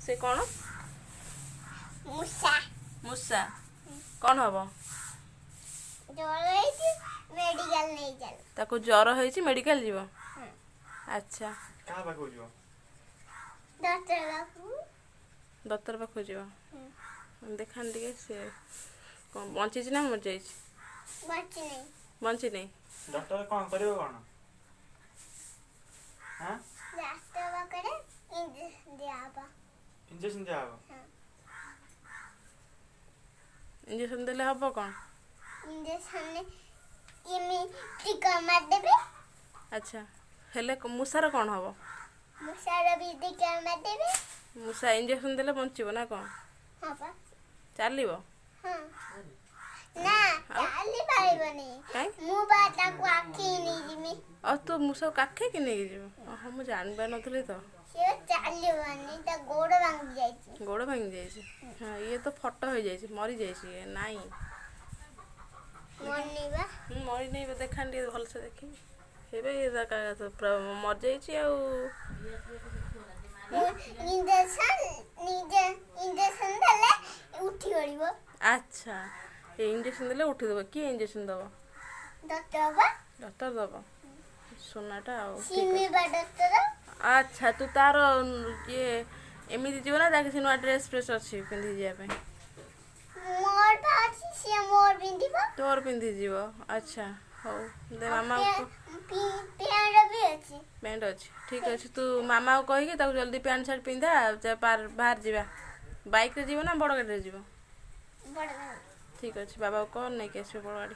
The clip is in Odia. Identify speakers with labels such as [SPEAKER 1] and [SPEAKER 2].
[SPEAKER 1] ସେ କ'ଣ?
[SPEAKER 2] ମୂଷା।
[SPEAKER 1] ମୂଷା କ'ଣ ହବ?
[SPEAKER 2] ଜର ହେଇଛି, ମେଡିକାଲ ନେଇ ଚାଲ।
[SPEAKER 1] ତାକୁ ଜ୍ୱର ହେଇଛି, ମେଡ଼ିକାଲ ଯିବ?
[SPEAKER 2] ହଁ।
[SPEAKER 1] ଆଚ୍ଛା।
[SPEAKER 3] କାହା ପାଖକୁ ଯିବ?
[SPEAKER 2] ଡକ୍ଟର ପାଖକୁ।
[SPEAKER 1] ଡକ୍ଟର ପାଖକୁ ଯିବ। ଦେଖାନି ଟିକେ, ସେ କ'ଣ ବଞ୍ଚିଛି ନା ମରିଯାଇଛି?
[SPEAKER 2] ବଞ୍ଚିନି।
[SPEAKER 1] ବଞ୍ଚିନି।
[SPEAKER 3] ଡକ୍ଟର କ'ଣ କରିବ କ'ଣ? ହାଁ?
[SPEAKER 2] ଡାକ୍ତର ପାଖରେ ଇଞ୍ଜେକ୍ସନ ଦିଆହବ।
[SPEAKER 3] ଇଞ୍ଜେକ୍ସନ ଦିଆହବ?
[SPEAKER 2] ହଁ।
[SPEAKER 1] ଇଞ୍ଜେକ୍ସନ ଦେଲେ ହବ କ'ଣ?
[SPEAKER 2] ଇଞ୍ଜେକ୍ସନ ଏମିତି ମାରିଦେବେ।
[SPEAKER 1] ଆଚ୍ଛା, ହେଲେ ମୂଷାର କ'ଣ ହବ?
[SPEAKER 2] ମୂଷାର ବି ଟିକା ମାରିଦେବେ।
[SPEAKER 1] ମୂଷା ଇଞ୍ଜେକ୍ସନ ଦେଲେ ବଞ୍ଚିବ ନା କ'ଣ?
[SPEAKER 2] ହଁ ପା।
[SPEAKER 1] ଚାଲିବ?
[SPEAKER 2] ହଁ, ନା, ଚାଲି ପାରିବନି।
[SPEAKER 1] କାଇଁ?
[SPEAKER 2] ମୁଁ ବା ତାକୁ ଆଖି ନେଇଯିବି।
[SPEAKER 1] ଆଉ ତୁ ମୂଷାକୁ କାଖେଇକି ନେଇକି ଯିବୁ? ଓହୋ, ମୁଁ ଜାଣିପାରିନଥିଲି ତ।
[SPEAKER 2] ସେ ଚାଲିବନି, ତା ଗୋଡ଼ ଭାଙ୍ଗି ଯାଇଛି।
[SPEAKER 1] ଗୋଡ଼ ଭାଙ୍ଗି ଯାଇଛି? ହଁ, ଇଏ ତ ଫଟୋ ହେଇଯାଇଛି, ମରିଯାଇଛି ଇଏ। ନାଇଁ।
[SPEAKER 2] ମରିବା।
[SPEAKER 1] ମରିନି ଏବେ। ଦେଖାନି ଟିକେ ଭଲସେ ଦେଖିବି। ଏବେ ଇଏ ପୁରା ମରିଯାଇଛି ଆଉ।
[SPEAKER 2] ଇଞ୍ଜେକ୍ସନ ନିଜେ ଇଞ୍ଜେକ୍ସନ ଦେଲେ ଉଠି ପଡ଼ିବ।
[SPEAKER 1] ଆଚ୍ଛା, ଏ ଇଞ୍ଜେକ୍ସନ ଦେଲେ ଉଠିଦେବ। କିଏ ଇଞ୍ଜେକ୍ସନ ଦେବ?
[SPEAKER 2] ଡକ୍ଟର ବା।
[SPEAKER 1] ଡକ୍ଟର ଦେବ ସୁନାଟା ଆଉ। ଠିକ୍ ଅଛି।
[SPEAKER 2] ସିମି ବା ଡକ୍ଟର।
[SPEAKER 1] ଆଚ୍ଛା, ତୁ ତାର ଇଏ ଏମିତି ଯିବ ନା ତା କିଛି ନୂଆ ଡ୍ରେସ୍ ଫ୍ରେସ୍ ଅଛି ପିନ୍ଧି ଯିବା ପାଇଁ?
[SPEAKER 2] ମୋର ବା ଅଛି, ସିଏ ମୋର ପିନ୍ଧିବ।
[SPEAKER 1] ତୋର ପିନ୍ଧିଯିବ? ଆଚ୍ଛା, ହଉ ଦେ ମାମାକୁ।
[SPEAKER 2] ପ୍ୟାଣ୍ଟ ବି ଅଛି।
[SPEAKER 1] ପ୍ୟାଣ୍ଟ ଅଛି, ଠିକ୍ ଅଛି। ତୁ ମାମାକୁ କହିକି ତାକୁ ଜଲ୍ଦି ପ୍ୟାଣ୍ଟ ସାର୍ଟ ପିନ୍ଧା, ବାହାର ଯିବା। ବାଇକ୍ରେ ଯିବ ନା ବଡ଼ ଗାଡ଼ିରେ ଯିବ?
[SPEAKER 2] ବଡ଼ ଗାଡ଼ି।
[SPEAKER 1] ଠିକ୍ ଅଛି, ବାବାକୁ କହ ନେଇକି ଆସିବେ ବଡ଼ ଗାଡ଼ି।